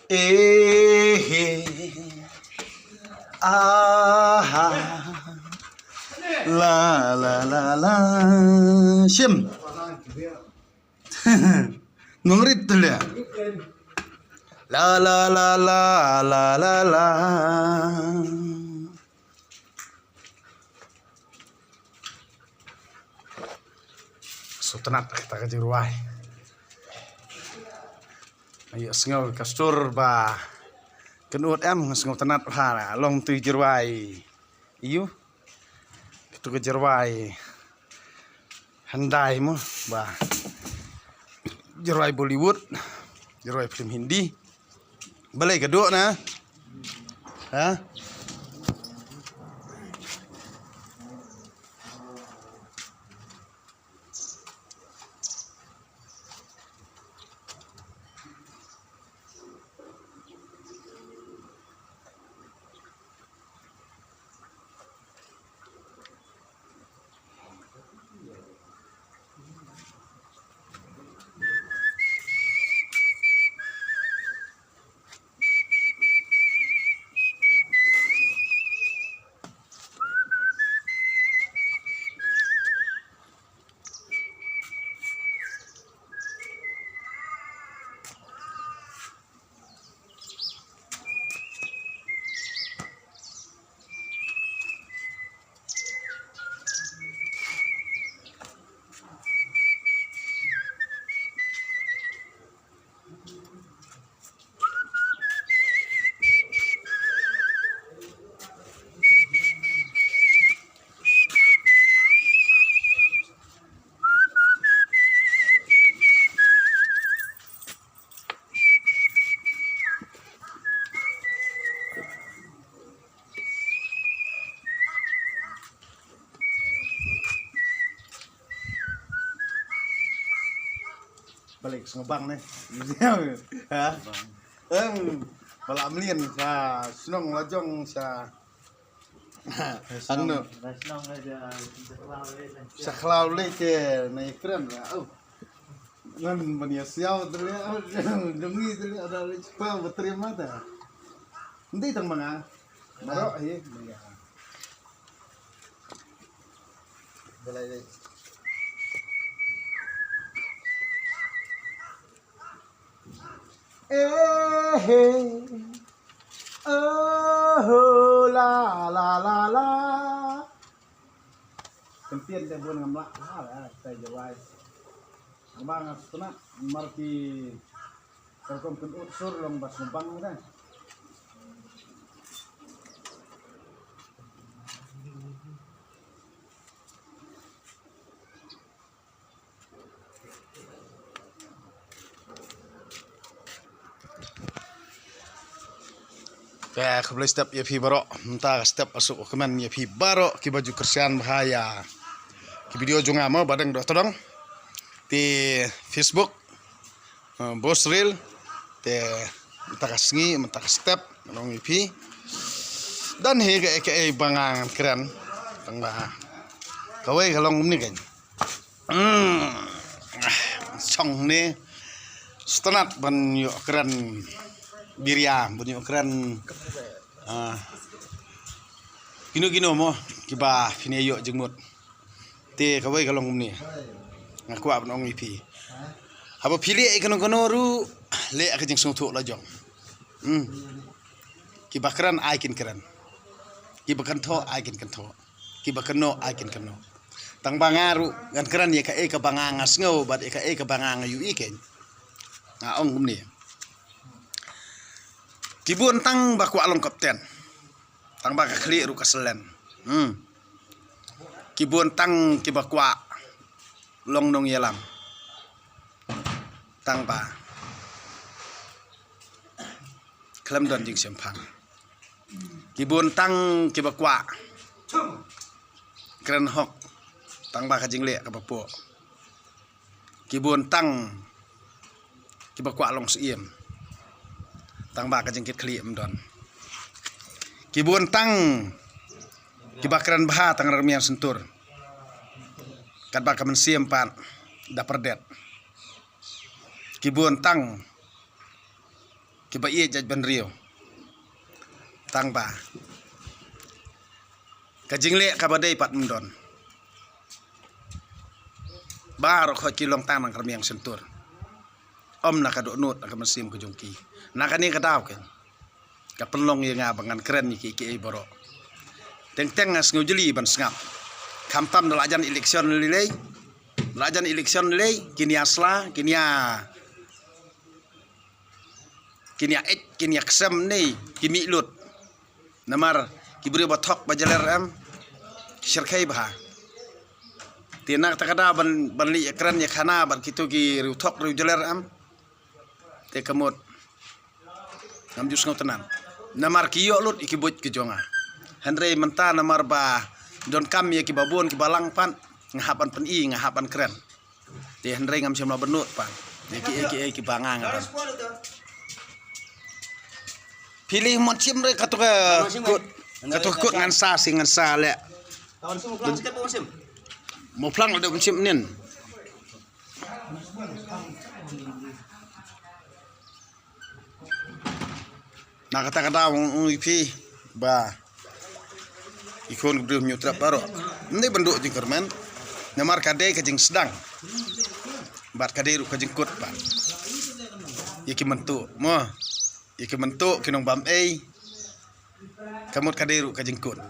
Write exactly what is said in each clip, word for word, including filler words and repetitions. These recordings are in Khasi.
Eh, eh. Aha. La, la, la, la. Shim. Ngongrit tu dia. La, la, la, la, la, la, la. Sngewtynnat kata ka jingrwai. Ayo sngew ka sur ba kynut em, sngewtynnat ha long tu jingrwai. Iyo. Kitu ka jingrwai handai mo ba jingrwai Bollywood, jingrwai film Hindi. Balei ka duk na? Ha? Balik sngewbang ne. Ha? Em, bala mlien sa shnong la jong sa. Ano? Sa khlaw le te na ikren la. Oh. Ngan ban ïa siaw dele, jong ngi dele, ada le cepat berterima ta. Nanti tang mana? Baru aja. Belai deh. Eh, eh. Oh, la, la, la, la. Kyntiat da bun ngam lah, ha, la, tai jawai. Ngam nga sngewtynnat, mar ki, ka rukom kynut sur long ba sngewbang ka. Te khublei step ïa phi baroh, mynta ka step asuk kmen ïa phi baroh kiba ju kyrshan bha ïa ki video jong nga mo ba dang doh tdong. Te Facebook, eh, Bosril, te mynta ka sngi, mynta ka step, ngan ong ïa phi. Don hi kaei kaei ba nga ngan kren, tang ba kawei ka long kumne kein. Hmm. Shong ne. Sngewtynnat ban ïoh kren biria, ban ïoh kren, ah, kino kino mo, kiba phin ïoh jingmut. Te kawei ka long kumne. Nga kwah ban ong ïa phi. Haba phi leh ïa kano kano ruh, leh ka jingsngewthuh la jong. Hmm. Kiba kren ai kin kren. Kiba kynthoh ai kin kynthoh. Kiba kynnoh ai kin kynnoh. Tang ba nga ruh ngan kren ïa kaei kaba nga nga sngew bad ïa kaei kaba nga nga ïohi kein. Nga ong kumne. Ki bun tang ba kwah long kapten. Tang ba ka khlieh ruh ka slen. Hmm. Ki bun tang kiba kwah long nongïalam. Tang ba khlem don jingshemphang. Ki bun tang kiba kwah kren hok, tang ba ka jingleh kaba poh. Ki bun tang kiba kwah long syiem, tang ba ka jingkitkhlieh ym don. Ki bun tang kiba kren bha tang rmiang syntur, katba ka mynsiem pat da pyrdet. Ki bun tang kiba ïeit jaitbynriew. Tang ba ka jingleh kaba dei pat ym don. Baroh khoit ki long tang nang kyrmiang shyntur. Ym na ka dohnud na ka mynsiem ka jong ki. Na kane ka daw ken ka pynlong ïa nga ba ngan kren ïa ki, ki ei baroh. Teng teng nga sngew jli ban sngap. Khamtam da la jan election lei lei. La jan election lei, kin ïa sla, kin ïa, kin ïa eit, kin ïa ksem ne ki mih lut. Namar ki briew ba thok ba jaler em, ki shyrkhei bha. Te na kata ka daw ban, ban leit ïa kren ïa khana bad kito ki riew thok riew jaler em. Te ka mut ngam ju sngewtynnad. Namar ki ïoh lut ïa ki buit ki jong nga. Hynrei mynta namar ba donkam ïa kiba bun kiba lang pat, nga hap ban pyni, nga hap ban kren. Te hynrei ngam shym la bynnud pat ïa ki ei ki ei kiba nga nga don. Phi leh mon shim re kato ka kut. Kato ka kut ngan sa shi ngan sa leh. Mo phlang la dei ban shim nin. Na kata ka daw ong ong ïa phi ba ki khun ki briew Hynñiewtrep baroh ym dei ban duh jingkyrmen. Namar ka dei ka jingsdang bad ka dei ruh ka jingkut pat ïa ki mynta mo, ïa ki mynta ki nongbam ei. Ka mut ka dei ruh ka jingkut,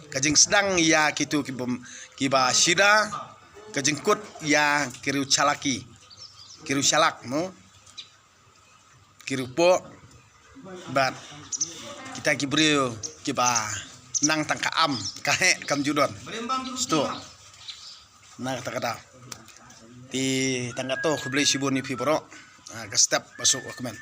ka jingsdang ïa kito ki bym, kiba shida, ka jingkut ïa ki riew shalaki, ki riew shalak mo, ki riew poh bad kita ki briew kiba nang tang ka am ka heh kam ju don. Sto na kata ka daw. Te tang kato, khublei shibun ïa phi baroh. Ah, ka step ba suk ka kmen.